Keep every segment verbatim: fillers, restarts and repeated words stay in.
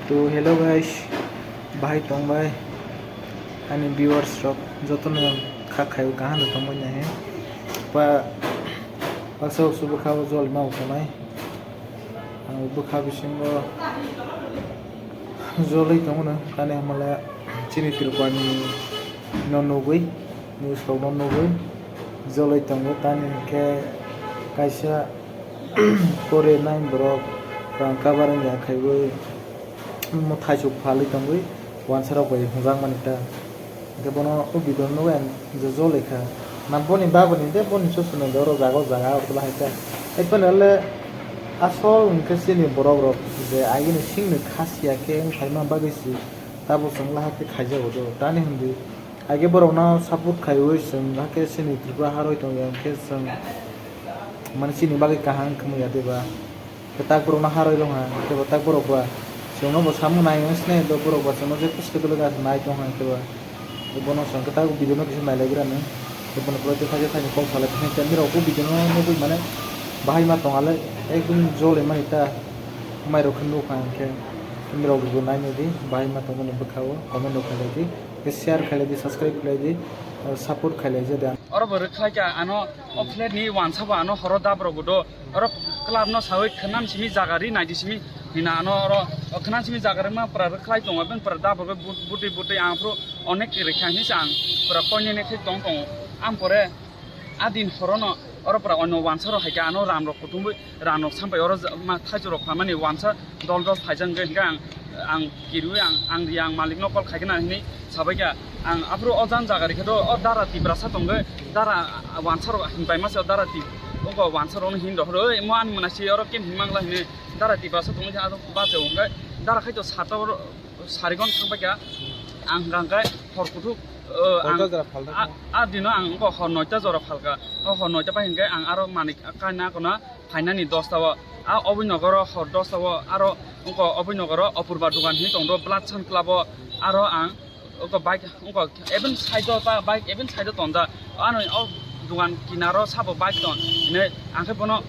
To hello guys, bahai tongbai ani viewers rok jotono kha khaio kaham no tongbai nahi. Pa baksa baksa bwkha o jol ma tongnai. Ang bwkha bisingo joloi tongo no, tani hamala chini Tripurani no nugwi, news rok no nugwi joloi tongo. Tani hwnkhe kaisa kore nai borok rang kabar wngya khaiwi mo thaisuk phalwi tongwi wansa rok bai hwnjakmani ta. Hwnkhe bono o video no nugwi ang je joloi kha. Na boni bagwi ni de boni soso no de oro jaga o jaga o kwlai hai kha. Hai phano le asol hwnkhe chini borok rok je agini singni khasiya khe wng phaima bagwi si tabuk chwng lahai khe khaijago do. Tani hwndi hai khe borok no support khaiwi chwng hakhe chini Tripura harwi tongya hwnkhe chwng mani chini bagwi kaham wngya de ba. Kwtak borok no harwi rwkha, kebo tak borok ba chwngno bo samung nai wng sinai do, borok ba chwngno je kis kwtwlwk nai tong kha kebo. Bono chwng kwtak video no kisa nailaigra nw, bono pore tei thaisa thaini kok salai tong kha, nirok bo video no nugwi mane bahai ma tong ale ekdum jolai mani ta, mai rok khe nukha hwnkhe nirok bo nai nw di, bahai ma tongmani bwkha o comment rok khlai di, share khlai di, subscribe khlai di, support khlai di. Oro bo rwkhlai kha ano o flat ni wansa bo ano horo dab rok bo do. Oro club no sawi khwnam simi jaga ri naidi simi hina ano oro khwnam simi jaga rima pura rwkhlai tongo, ben pura dabo butwi butwi ang phuru onek rikha hinwi se ang pura koinene khe tong tongo. Ang pore a din horono oro pura ono wansa rok hai khe ano ram rok kuthumwi ram rok sampai oro thaichuk rok phamani wansa dol dol phaijak hwnkhe ang, ang kirwi ang, ang ri ang malik no call khai khna hinwi sabai kha. Ang aphuru o jan jaga rikhe do o dara Tiprasa tongwi dara wansa rok hinpai masa dara Tip-, oko wansa rok hin rok oi mo ani mwnasi oro kem hin mangla hinwi dara Tiprasa tongwi khe aro bacha hwnkhe dara khai to sata oro sarigon thangbai kha. Ang hwnkhe hor kuthuk, o, ang Koita jora phalna a, kha? A dino ang oko hor noita jora phalka. O hor noita pai hwnkhe ang aro manik kaina kono phainani dosta o, a Oboi Nogoro hor dosta o, aro wngkha Oboi Nogoro Apurba dogan hinwi tongdo, Blood Sun Club o, aro ang wngkha bike wngkha even side o ta bike even side o tonda, ano o dogan kinaro sabo bike ton hinwi ang khe bono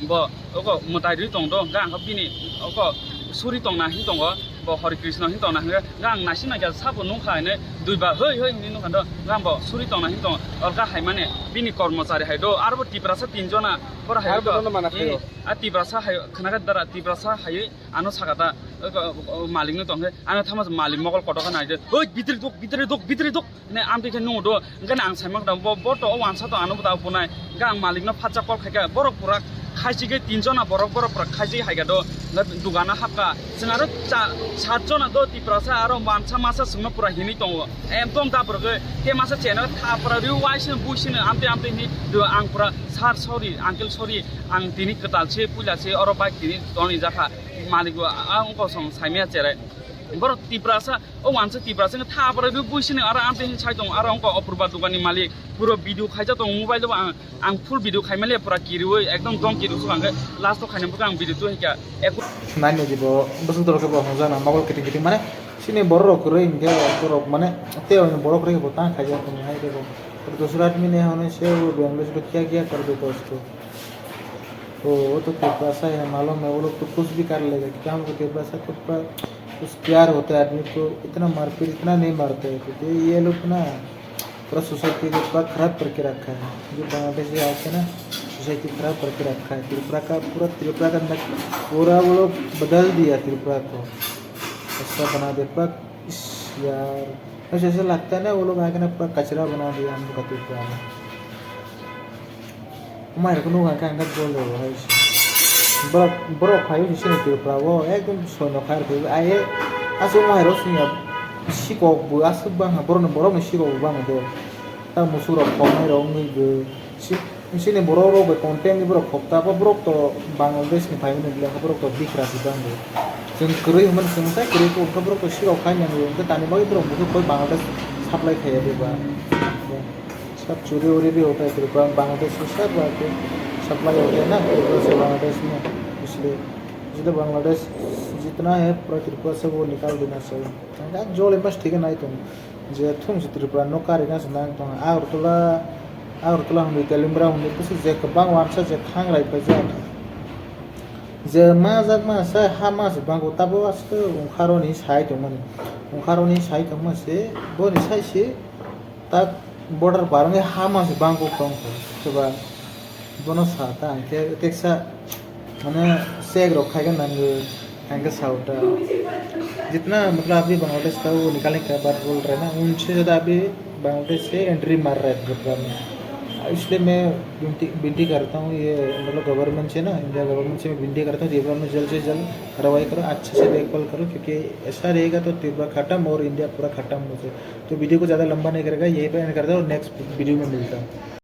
bo wngkha mwtai rwi tongdo, hwnkhe ang khe bini wngkha suri tongna hinwi tongo, bo Hare Krishna hinwi tongna hwnkhe, hwnkhe ang naising naikha sabo nukha hinwi duiba hoi hoi hinwi nukha do, hwnkhe ang bo suri tongna hinwi tongo, orkha hai mane bini kormochari hai do, aro bo Tiprasa tinjona. Boro hai Aro bono mana khayo. A Tiprasa hai khwna khe dara Tiprasa hai ano saka ta, o, o, o, malik no tong khe ano thama malik mokol kotor khe nai de. Hoi, bitri duk, bitri duk, bitri duk. Ne amtwi khe nung do. Hwnkhe ang sai mak da bo, bo to o wansa to ano bo ta punai. Hwnkhe ang malik no phatsa call khai kha. Borok pura khaisi khe tin jona borok, borok pura khaisi hai kha do. Hwnkhe dugano hapka. Chwng aro cha-, sat jona do Tiprasa aro wansa masa chwngno pura hinwi tongo. Ekdom da borok khe masa cheno thapra riu waisino buisino amtwi amtwi hinwi do ang pura, "Sir, sorry, uncle, sorry, ang tini kwtal se, puila se, oro bike tini tonwi jakha." Malik bo a wngkha song saimaya cherai. Borok Tiprasa, o wansa Tiprasa wngkha thapra riu buisino aro amtwi hinwi sai tongo, aro wngkha Apurba doganni malik. Puro video khaijak tongo mobile o ang, ang full video khaimaliya pura kiriwi ekdom dom kiri usuk ang khe last o khaina bwkha ang video tu hika. Nai nai bo bwswk doro khe bo hwnjak na mokol kiting kiting mane chini borok rok kwrwi hinkhe borok mane tei borok rok bo tang khaijak tong hai khe bo dusra admi ne hwnwi se bo beng bwswk kya kya kar de to usko. तो वो तो तिरपासा है, मालूम है, वो लोग तो कुछ भी कर लेगा, क्या हमको तिरपासा तो पूरा उस प्यार होता है आदमी को, इतना मारपीट, इतना नहीं मारता है, तो ये लोग ना पूरा सोसाइटी को पूरा खराब करके रखा है। जो बांग्लादेश से आके ना सोसाइटी खराब करके रखा है। त्रिपुरा का पूरा, त्रिपुरा का नक-, पूरा वो लोग बदल दिया त्रिपुरा को, ऐसा बना दे। पर इस यार, ऐसे ऐसा लगता है ना, वो लोग आके ना पूरा कचरा बना दिया हम लोग का त्रिपुरा में। Mai rok nukha khe ang khe jolio hai se. Borok, borok phaiwi se chini Tripura o ekdom soino khai rw phaiwi. Ai aswk mai rok swngya sikok bo aswk bangha, borokni, borokni sikok bo bangha de. Ta musuk rok khoknai rok wngwi bo. Si-, chini borok rok bai content ni borok khok ta, bo borok to Bangladesh ni phaimani bwlai khe borok to bikra si bang bo. Chwng kwrwi hwnmani chwng sai kwrwi khe borok to sikok khai nangwi hwnkhe tani bagwi borok musuk bai Bangladesh supply khaiya de ba. सब चोरी वोरी भी होता है त्रिपुरा में, बांग्लादेश में सब आके सप्लाई होता है ना त्रिपुरा से बांग्लादेश में, इसलिए जितना बांग्लादेश जितना है पूरा त्रिपुरा से वो निकाल देना चाहिए। Jole mas thik nai tong je thung se Tripura no kari na se nang tong Agartala, Agartala hwnwi Telimbra hwnwi kusu je kwbang wansa je khang rai paijak. Je ma jak ma sa ha ma se bango tabo aske ungkharo ni sai tongmani. Ungkharo ni sai tongma se bo ni sai se tak border barang ha ma se bango tong ko. Soba bono sa ta ang ke teksa mane sek rok khai ga nang ang ke sa uta. Jitna matlab abhi Bangladesh ka wo nikalne ka baat bol raha hai na, unse zyada abhi Bangladesh se entry mar raha hai Tripura mein. Isliye main binti, binti karta hoon, ye matlab government se na, India government se main binti karta hoon, Tripura mein jald se jald karwai karo, acche se dekbhal karo, kyunki aisa rahega to Tripura khatam aur India pura khatam ho jayega. To video ko zyada lamba nahi karega, yahi pe end karta hoon aur next video mein milta hoon.